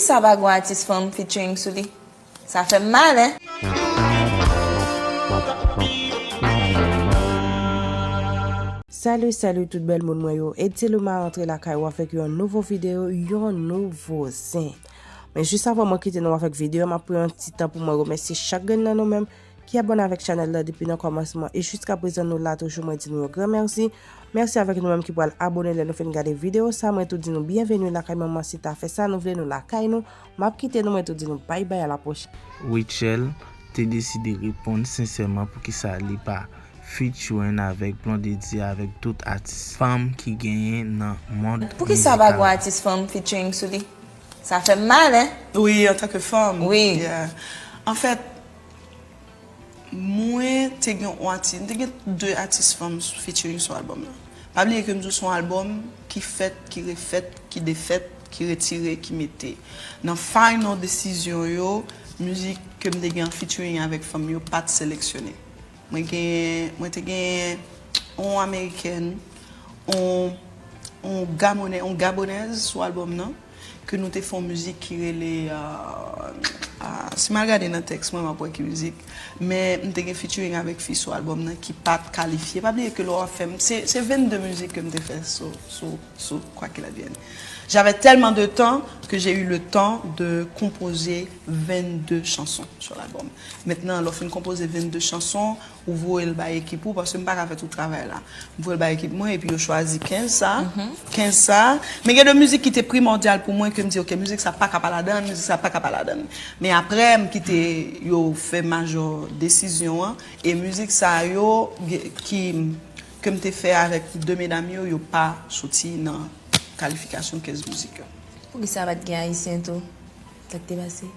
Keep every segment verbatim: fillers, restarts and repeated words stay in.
Sa pa gon atis fanm featuring sou li. Sa fè m mal, en. Salut, salut tout bèl moun mwen yo. Eddy Luma antre lakay ou avèk yon nouvo videyo, yon nouvo zen. Men jis avan mwen kite nou avèk videyo, m ap pran yon ti tan pou mwen remèsye chak grenn nan nou menm ki abòne avèk chanèl la depi nan kòmansman e jiska prezan nou la toujou, mwen di nou yon gran mèsi. Mèsi avèk nou menm ki pral abòne lè nou fin gade videyo sa, mwen tou di nou byenveni lakay manman si ta fè sa nou vle nou lakay nou, m ap kite nou mwen tou di nou bay bay a la pwochèn. Rutshelle te deside reponn sensèman poukisa li pa featuring avèk Blondedy avèk tout atis fanm ki genyen nan mond mizikal. Poukisa pa gon atis fanm featuring sou li? Sa fè m mal, en. Wi, antanke fanm. Wi. Yeah. Anfèt, mwen te gen yon atis, mwen te gen de atis fanm featuring sou albòm nan. Pa bliye ke m di w se yon albòm ki fèt, ki refèt, ki defèt, ki retire, ki mete. Nan final desizyon yo, mizik ke m te gen an featuring avèk fanm yo pa t seleksyone. Mwen gen, mwen te gen yon amerikèn, yon, yon gabonè, yon gabonèz sou albòm nan, ke nou te fè yon mizik ki rele, euh, ah, si m al gade nan tèks mwen, m ap wè ki mizik, men m te gen featuring avèk fi sou albòm nan ki pa t kalifye. Pa bliye ke lè w ap fè m, se, se vennde mizik ke m te fè sou, sou, sou Quoi qu'il advienne. J'avais tellement de temps que j'ai eu le temps de composer vingt-deux chansons sur l'album. Mentnan, lè w fin konpoze vennde chanson, ou voye l bay ekip ou, paske m pa ka fè tout travay la. M voye l bay ekip mwen, epi yo chwazi kenz sa, kenz sa. Men gen de mizik ki te primòdyal pou mwen, ke m di, ok, mizik sa pa ka pa ladan, mizik sa pa ka pa ladan. Men apre, m kite yo fè majò desizyon an, e mizik sa yo, ge- ki, ke m te fè avèk de medam yo, yo pa soti nan kalifikasyon kenz mizik yo. Poukisa pa t gen ayisyen tou? Sa k te pase?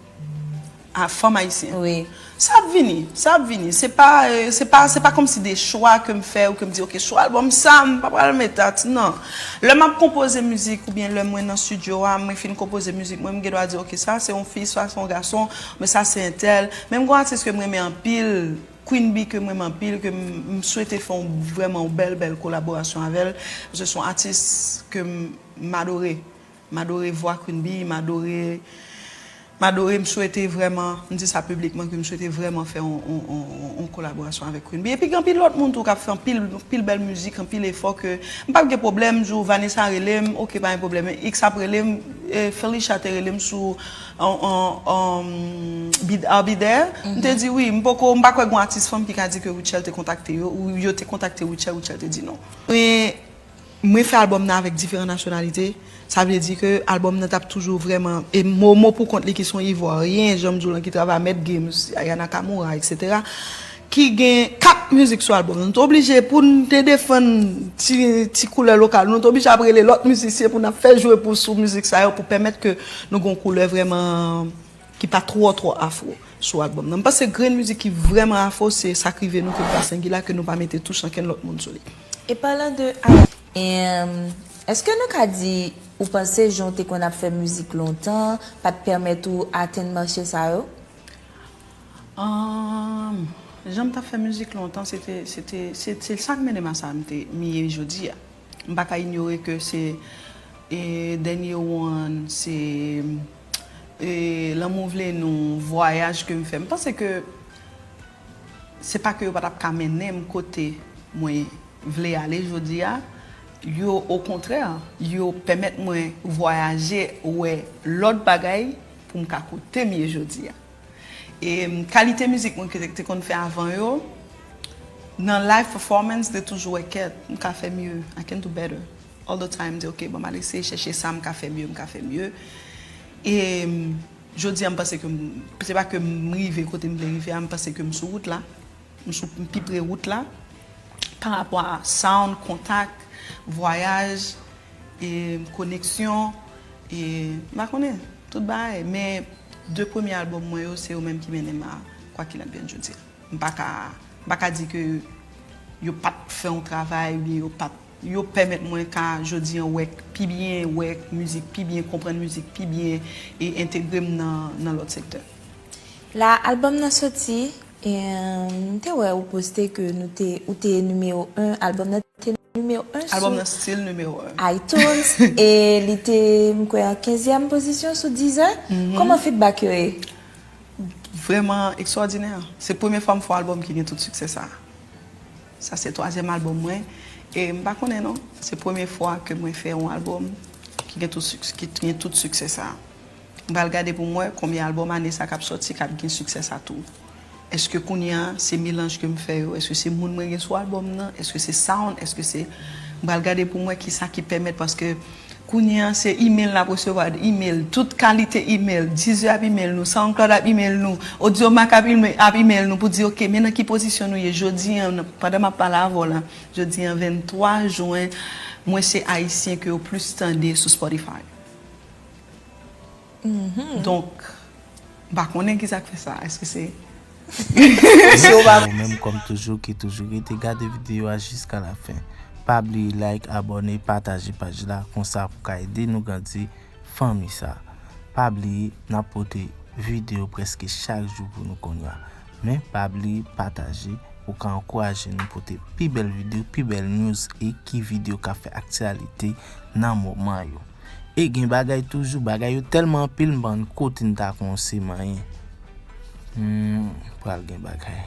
A fanm ayisyen. Wi. Sa ap vini, sa ap vini. Se pa, euh, se pa, se pa kòmsi de chwa ke m fè ou ke m di, ok, sou albòm sa, m pa pral met atis, non. Lè m ap konpoze mizik oubyen lè mwen nan estidyo a, mwen fin konpoze mizik mwen, m gen dwa di, ok, sa se yon fi, sa se yon gason, men sa se entèl. Men m gen yon atis ke m renmen anpil, Queen Bee ke m renmen anpil, ke m, m swete fè yon, vrèman yon bèl, bèl kolaborasyon avè l. Paske se yon atis ke m, m adore. M adore vwa Queen Bee, m adore, m adore, m swete vrèman, m di sa piblikman, ke m swete vrèman fè yon, yon, yon, yon kolaborasyon avèk Queen Bee. Epi gen anpil lòt moun tou k ap fè anpil, anpil bèl mizik, anpil efò ke m p ap gen pwoblèm, jou Vanessa rele m, ok, pa gen pwoblèm. X ap rele m, eh, Felicia te rele m sou, on, on, on, I'll Be There. M te di wi, m poko, m pa kwè gen yon atis fanm ki ka di ke Rutshelle te kontakte yo, ou yo te kontakte Rutshelle, Rutshelle te di non. Men, mwen fè albòm nan avèk diferan nasyonalite, sa vle di ke albòm nan t ap toujou vrèman, e Momo pou kont li ki se yon Ivwaryen, jan m di w lan ki travay a Met Games, Aya Nakamura, etsetera, ki gen kat mizik sou albòm nan. Nou te oblije pou n te defann ti, ti koulè lokal nou, nou te oblije ap rele lòt mizisyen pou n ap fè jwe pou sou mizik sa yo pou pèmèt ke nou gen yon koulè vrèman ki pa twò twò afro sou albòm nan. M panse grenn mizik ki vrèman afro se Sa k rive nou ke m pa sengila, ke nou pa mete touch ankenn lòt moun sou li. E palan de a- Em, èske nou ka di ou panse jan w te konn ap fè mizik lontan pa t pèmèt ou atenn mache sa yo? Ahn, jan m t ap fè mizik lontan, se te, se te, se, se sa k mennen m a sa m te, m ye jodi a. M pa ka inyore ke se, e, Dènye One, se, e, Lanmou Vle Nou, vwayaj ke m fè. M panse ke se pa ke yo pa t ap ka mennen m kote mwen vle ale jodi a. Yo, okontrè, yo pèmèt mwen vwayaje, wè lòt bagay pou m ka kote m ye jodi a. E, m, kalite mizik mwen ke te, te konn fè avan yo, nan live performance, m te toujou wè kèt, m ka fè mye, I can do better. All the time, m di, ok, bon, m al eseye chèche sa, m ka fè mye, m ka fè mye. E, m, jodi a, m panse ke m, se pa ke m rive kote m vle rive a, m panse ke m sou wout la, m sou, m pi pre wout la, pa rapò a sound, kontak, vwayaj, e, koneksyon, e, m pa konnen, tout bagay, men de premye albòm mwen yo, se yo menm ki mennen m a Quoi qu'il advienne jodi a. M pa ka, m pa ka di ke yo pa t fè yon travay, oubyen yo pa t, yo pèmèt mwen ka, jodi an, wè pi byen, wè mizik pi byen, konprann mizik pi byen, e entegre m nan, nan lòt sektè. La, albòm nan soti, e, m te wè ou poste ke nou te, ou te nimewo en, albòm nan te Nimewo en Albòm sou nan still nimewo en. iTunes e li te, m kwè, an kenzyèm pozisyon sou Deezer. Kòman feedback yo ye? Vrèman ekstwòdinè. Se premye fwa m fè yon albòm ki gen tout siksè sa. Sa se twazyèm albòm mwen. E m pa konnen non. Se premye fwa ke mwen fè yon albòm ki gen tout siksè, ki gen tout siksè sa. M pral gade pou m wè konbyen albòm ane sa k ap sòti k ap gen siksè sa tou. Èske kounye a se melanj ke m fè yo? Èske se moun mwen gen sou albòm nan? Èske se sound? Èske se... M pral gade pou m wè kisa ki pèmèt, paske kounye a se email n ap resevwa, email, tout kalite email. Deezer ap email nou, SoundCloud ap email nou, Audiomack ap email, ap email nou pou di, "Ok, men nan ki pozisyon nou ye jodi an, pandan m ap pale avè w la, jodi an venntwa jen, mwen se ayisyen ke yo plis tande sou Spotify." Donk, m pa konnen kisa k fè sa. Èske se... Mèsi a ou menm kòm toujou ki toujou rete gade videyo a jiska la fen. Pa bliye like, abòne, pataje paj la, konsa pou ka ede nou grandi fanmi sa. Pa bliye n ap pote videyo prèske chak jou pou nou kounye a. Men pa bliye pataje, ou ka ankouraje nou pote pi bèl videyo, pi bèl news e ki videyo k ap fè aktyalite nan moman yo. E gen bagay toujou, bagay yo tèlman anpil, m pa konn kote n ta kòmanse manyen. Hmm, pral gen bagay.